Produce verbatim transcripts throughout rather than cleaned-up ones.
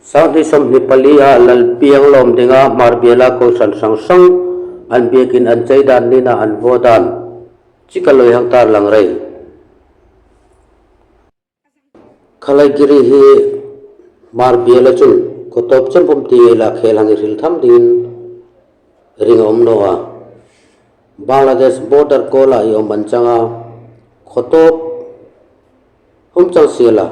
Sang hni sawmhni pali a Lalpiang lawm dinga Hmar biala kohran sang sang an biekin an chei dan nina an vaw dan chik a loi hang tar lang rei. Khalaigiri hi Hmar biala chun khotop chem pum ti la khel hang i hril tham dingin ring a om naw a. Bangladesh border kol a i om an chang a, khotop hum chang siala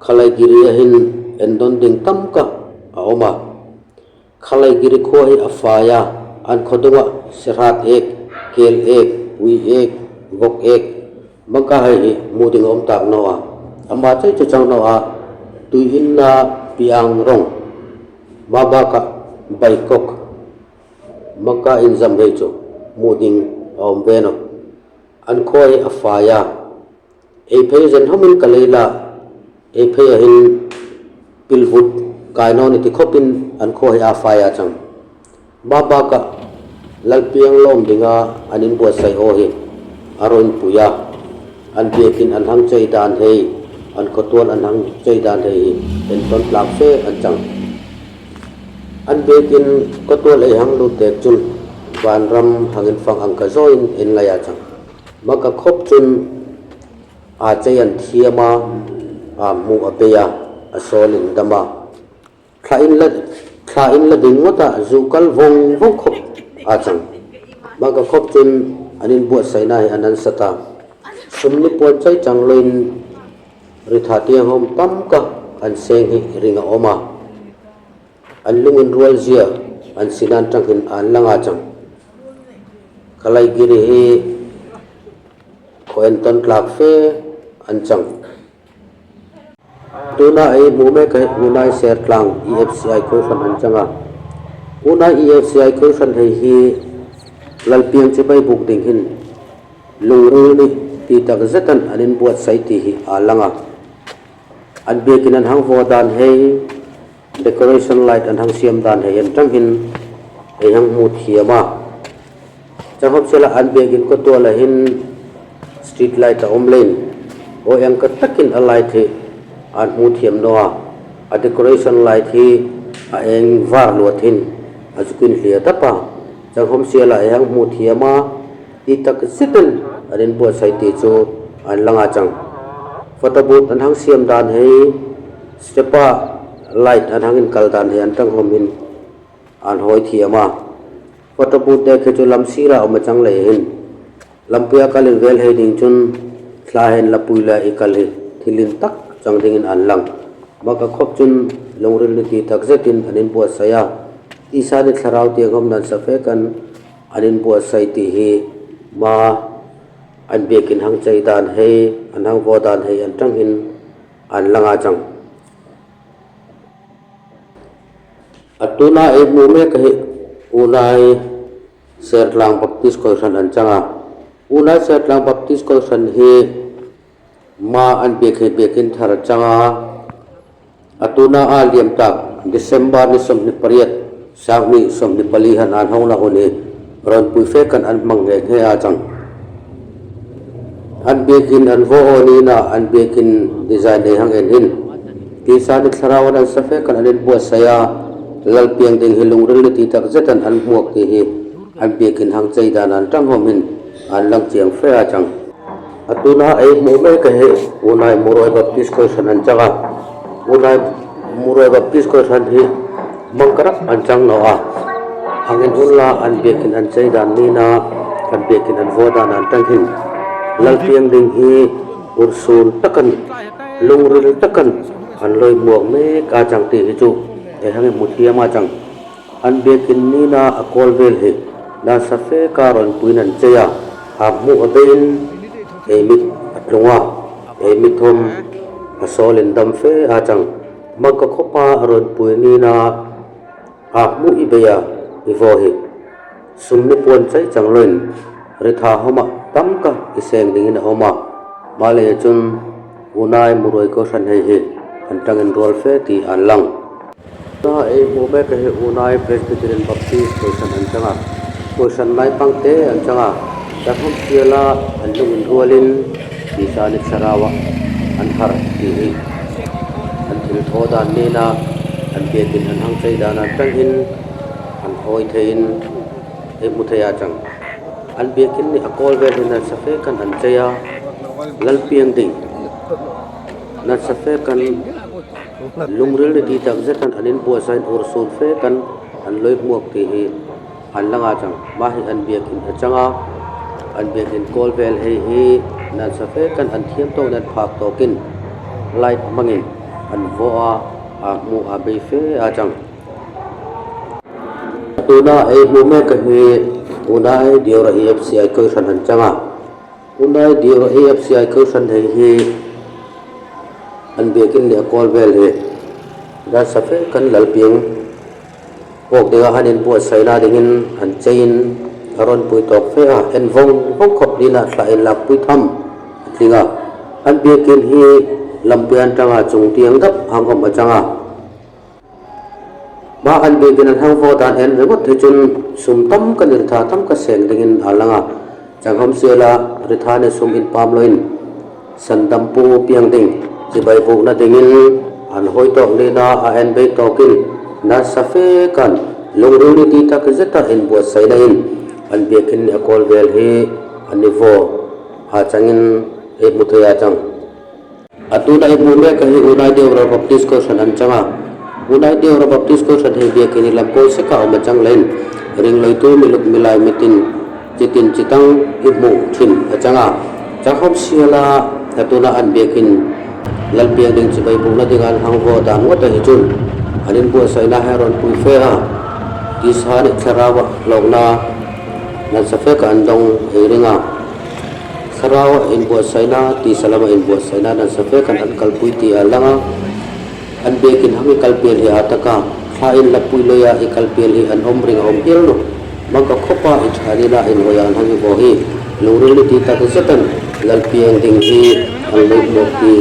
Khalaigiri a hin endon ding tam kha a om a. Khalaigiri khua hi a fai a, an khodung a sihrat ek, kel ek, ui ek, vok ek, mangka hei hi mu ding a om tak naw a. Ama chei chu chang naw a, tui inna piang rong, mabaka baikok, mangka inzam hei chu mu ding a om ve naw. An khua hi a fai a. Ei phei zen hom in ka lei la, ei phei a hin pilvut kai naw ni ti khop in an khua hi a fai a chang. Mabaka Lalpiang lawm dinga an inbuatsai aw hi a ron pui a. An biekin an hang chei dan hei, an khotual an hang chei dan hei hi enton tlak fe an chang. An biekin khotual ei hang lut tek chun vanram hang in fang ang ka zaw in en lai a chang. Maka khop chun a chei an thiam a, a mu a bei a, a sawl in dam a. Thla in la, thla in la ding ngot a zu kal vong vong khop a chang. Maka khop chun an inbuatsaina hi an an sat a. Sum ni puan chai chang loin ritha tiang hom tam kha an seng hi ring a om a. An lung in rual zia an sin an tang hin an lang a chang. Khalaigiri hi kho enton tlak fe an chang. Tuna ei mu mek a hi Unai Sertlang E F C I kohran an chang a. Unai E F C I kohran hei hi Lalpiang chibai buk ding hin lungril ni ti tak zet an an inbuatsai ti hi a lang a. An biekin an hang vaw dan hei, decoration light an hang siam dan hei an tang hin ei hang mu thiam a. Chang hom siala an biekin khotual a hin street light a om lein, aw eng ka takin a light hi an mu thiam naw a. A decoration light hi a eng var luat hin a zuk in hliar dap a. Chang hom siala ei hang mu thiam a, ti tak zet in an inbuatsai ti chu an lang a chang. Photo booth an hang siam dan hei, step a light an hang inkal dan hei an tang hom hin an hoi thiam a. Photo booth dek hi chu lam sira om a chang lei hin, lampui a kal in vel hei ding chun thla hen lapui la i kal hi thil in tak chang dingin an lang. Maka khop chun lungril ni ti tak zet in an inbuatsai a. Tisa ni thlarau tiang hom nan sa fe kan an inbuatsai ti hi ma an biekin hang chei dan hei, an hang vaw dan hei an tang hin an lang a chang. A tuna ei mu mek a hi Unai Sertlang Baptist kohran an chang a. Unai Sertlang Baptist kohran hi ma an biek hei biekin thar chang a. A tuna a liam tak December ni sawmhni pariat, sang hni sawmhni pali han an hong na hun hi ronpui fe kan an hmang ngei ngei a chang. An biekin an vaw aw nina an biekin design ei hang en hin, tisa ni thlarau an an sa fe kan an inbuatsai a. Lalpiang ding hi lungril ni ti tak zet an an muak ti hi an biekin hang chei dan an tang hom hin an lang chiang fe a chang. A tuna ei mu mek a hi Unai Muruai Baptist kohran an chang a. Unai Muruai Baptist kohran hi mang karak an chang naw a. Hang en unla an biekin an chei dan nina, an biekin an vaw dan an tang hin, Lalpiang ding hi ursun takan, lungril takan an loi muak mek a chang ti hi chu ei hang i mu thiam a chang. An biekin nina a kawl vel hi nan sa fe ka ronpui nan chei a, a mu a bei in ei mit a tlung a, ei mit hom a sawl in dam fe a chang. Maka khop a ronpui nina a mu i bei a i vaw hi sum ni puan chai chang loin ritha hom a tam kha i seng dingin a om a. Malei chun Unai Muruai kohran hei hi an tang in rual fe ti an lang. Tuna ei mu mek a hi Unai Presbyterian Baptist kohran an chang a. Kohran lai pangte an chang a. Chang hom siala an lung in rual in tisa ni thlarau a an har ti hi an thil thaw dan nina An biakin an hang chei dan a tang hin an hoi thei in ei hmu thei a chang. An biakin ni a kawlvel hi nasa fe kan an chei a, lal piang ding nasa fe kan lungril ni ti tak zet an an inbuatsaina ur sun fe kan an loi muak ti hi an lang a chang. Ama hi an biakin a chang a, an biakin kawlvel hei hi nasa fe kan an thiam tawk nan phak tawk in light hmang in an vaw a, a hmu a bei fe a chang. A tuna ei hmu mek a hi Unai Diora E F C I kawsan an chang a, Unai Diora E F C I kawsan hei hi an biakin ni a kawlvel hi nasa fe kan lal piang puak ding a an inbuatsaina ding in an chei in a ron pui tawk fe a, en vong vong khop ni na thla in lak pui tham a tling a. An biakin hi lampuian tang a chung tiang dap hang om a chang a. Ma an biakin an hang vaw dan en ringawt hi chun sum tam kan ritha tam ka seng ding in a lang a. Chang hom siala ritha ni sum in pam lo in sandam pu piang ding chibai buk na ding in an hoi tawk ni na a en bei tawk in nasa fe kan lungril ni ti tak zet a inbuatsaina in an biakin ni a kawlvel hi an ni vaw a chang in ei hmu thei a chang. A tuna ei hmu mek a hi Unai Diora Baptist kawsan an chang a, Unai Diora Baptist kawsan hei biakin ni lam kawl sek a om a chang le in ringloitu miluk milai mitin chitin chitang i hmu thin a chang a. Chang hom siala a tuna an biakin lal piang ding chibai buk na ding an hang vaw dan ngat a hi chun an inbuatsaina hei ron pui fe a, tisa ni thlarau a lawkna nasa fe kan an dong ei ring a. Thlarau a inbuatsaina tisa lam a inbuatsaina nasa fe kan an kalpui ti a lang a. An biakin hang i kalpial hi a tak a thla in lapui loi a i kalpial hi an om ring a om hial lo. Mangkha khop a i tha ni na in hoi a an hang i vaw hi lungril ni ti tak zet an lal piang ding hi an loi muak ti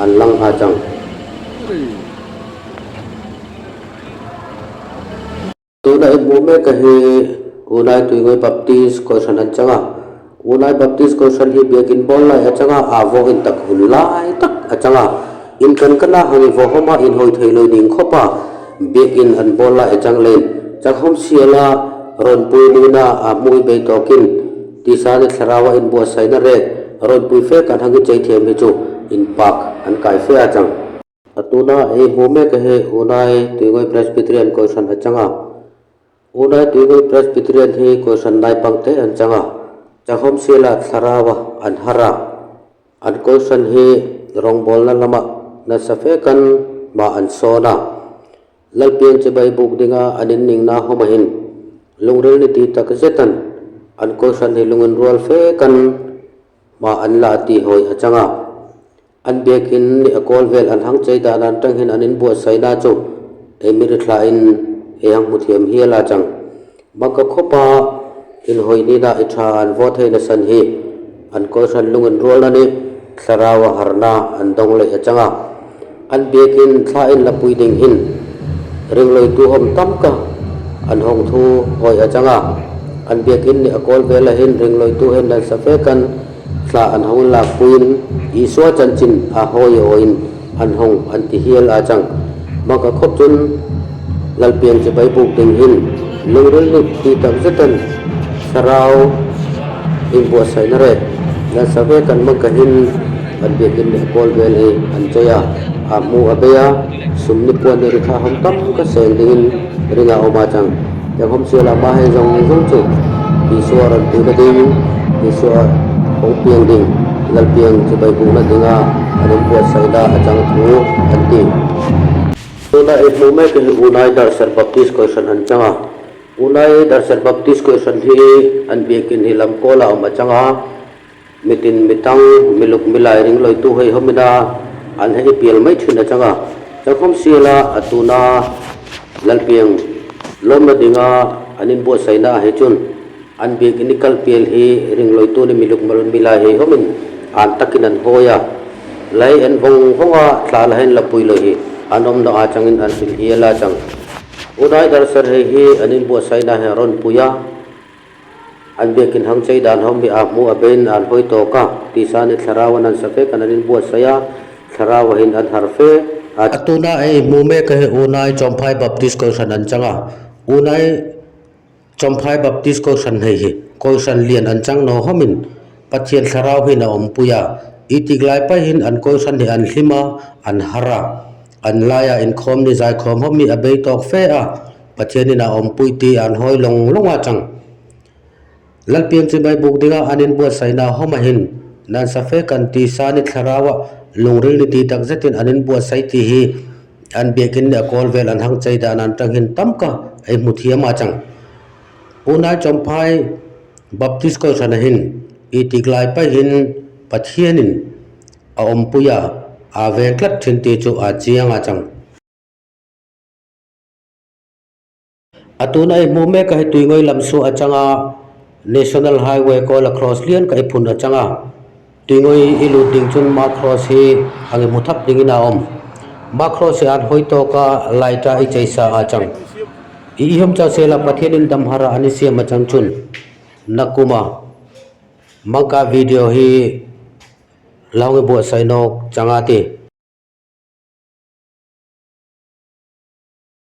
an lang a chang. Tuna ei hmu mek a hi Unai Tuingoi Baptist kawsan an chang a, Unai Baptist kawsan hi biakin bawl lai a chang a, a vaw in tak hun lai tak a chang a, in kan kan a hang i vaw hom a in hoi thei loi ding khop a biakin an bawl lai a chang le in chang hom siala ron pui ni na a hmu i bei tawk in tisa ni thlarau a inbuatsaina rek ron pui fe kan hang i chei thiam hi chu in pak an kai fe a chang. A tuna ei hmu mek a hi Unai Tuingoi Presbyterian kawsan a chang a, Unai Tuingoi Presbyterian hi kawsan nai pang te an chang a, chang hom siala thlarau a an har a, an kawsan hi rongbawlna lam a nasa fe kan ma an sawn a, lal piang chibai buk ding a an in ning na hom a hin lungril ni ti tak zet an an kawsan hi lung in rual fe kan ma an la ti hoi a chang a. An biakin ni a kawlvel an hang chei dan an tang hin an inbuatsaina chu ei mi ri thla in ei hang hmu thiam hial a chang. Mangkha khop a in hoi ni na i tha an vaw thei na san hi an kawsan lung in rual na ni thlarau a harna an dong lei a chang a. An biakin thla in lapui ding hin ringloitu om tam ka an hong thu hoi a chang a. An biakin ni a kawlvel a hin ringloitu hin nasa fe kan thla an hong lak pui in Isua chanchin a hoi a hoi in an hong an ti hial a chang. Mangkha khop chun lal piang chibai buk ding hin lungril ni ti tak zet an thlarau inbuatsaina rek nasa fe kan mangkha hin an biakin ni a kawlvel hi an chei a, a hmu a bei a, sum ni puan ni ri kha hom tam ka seng ding in ring a om a chang. Chang hom siala ma hei zong zong chu Isua ron pui na ding, Isua hong piang ding, lal piang chibai buk na ding a an inbuatsaina a chang thu an ti. Tuna ei hmu mek a hi Unai Darser Baptist kawsan an chang a, Unai Darser Baptist kawsan hi an biakin hi lam kawl a om a chang a, mitin mitang miluk milai ringloitu hei hom in a an hei pial mai thin a chang a. Chang hom siala a tuna lal piang lawm na ding a an inbuatsaina hi chun an biakin ni kalpial hi ringloitu ni miluk milai hei hom in an tak in an hoi a, lai en vong vong a thla la hin lapui loi hi an om na a chang in an hril hial a chang. Unai Darser hei hi an inbuatsaina hi a ron pui a, an biakin hang chei dan hom hi a hmu a bei in an hoi tawk a, tisa ni thlarau a nasa fe kan an inbuatsai a, thlarau a hin an har fe, A tuna ei hmu mek a hi Unai Chawmphai Baptist Kawlsan an chang a. Unai Chawmphai Baptist Kawlsan hei hi kawlsan lian an chang naw hawm in, Pathian Thlarau hin a ompui a, i tik lai pai hin an kawlsan hi an hlim a, an har a, an lai a inkhawm ni zaikhawm hawm hi a bei tawk fe a, Pathian in a ompui ti an hoi lawm lawm a chang. Lal Piang chibai buk ding a an in buatsaina hawm a hin, nan sa fe kan ti sa ni, thlarau a lungril ni ti tak zet in an in buatsai ti hi, an biakin ni a kawl vel an hang chei dan an tang hin tam kha ei hmu thiam a chang. Unai Chawmphai Baptist Kawlsan a hin, i tik lai pai hin Pathian in a ompui a, a veng tlat thin ti chu a chiang a chang. A tuna ei hmu mek a hi Tuingoi lam suak a chang a, National Highway kawl a cross lian khat i phun a chang a. Tuingoi i lut ding chun ma cross hi hang i hmu thap ding in a om. Ma cross hi an hoi tawk a, light a i chei sa a chang. I, i hom chau sel a Pathian in damhar a an i siam a chang chun, na kum a Mangkam video hi la hang i buatsai nawk chang a ti.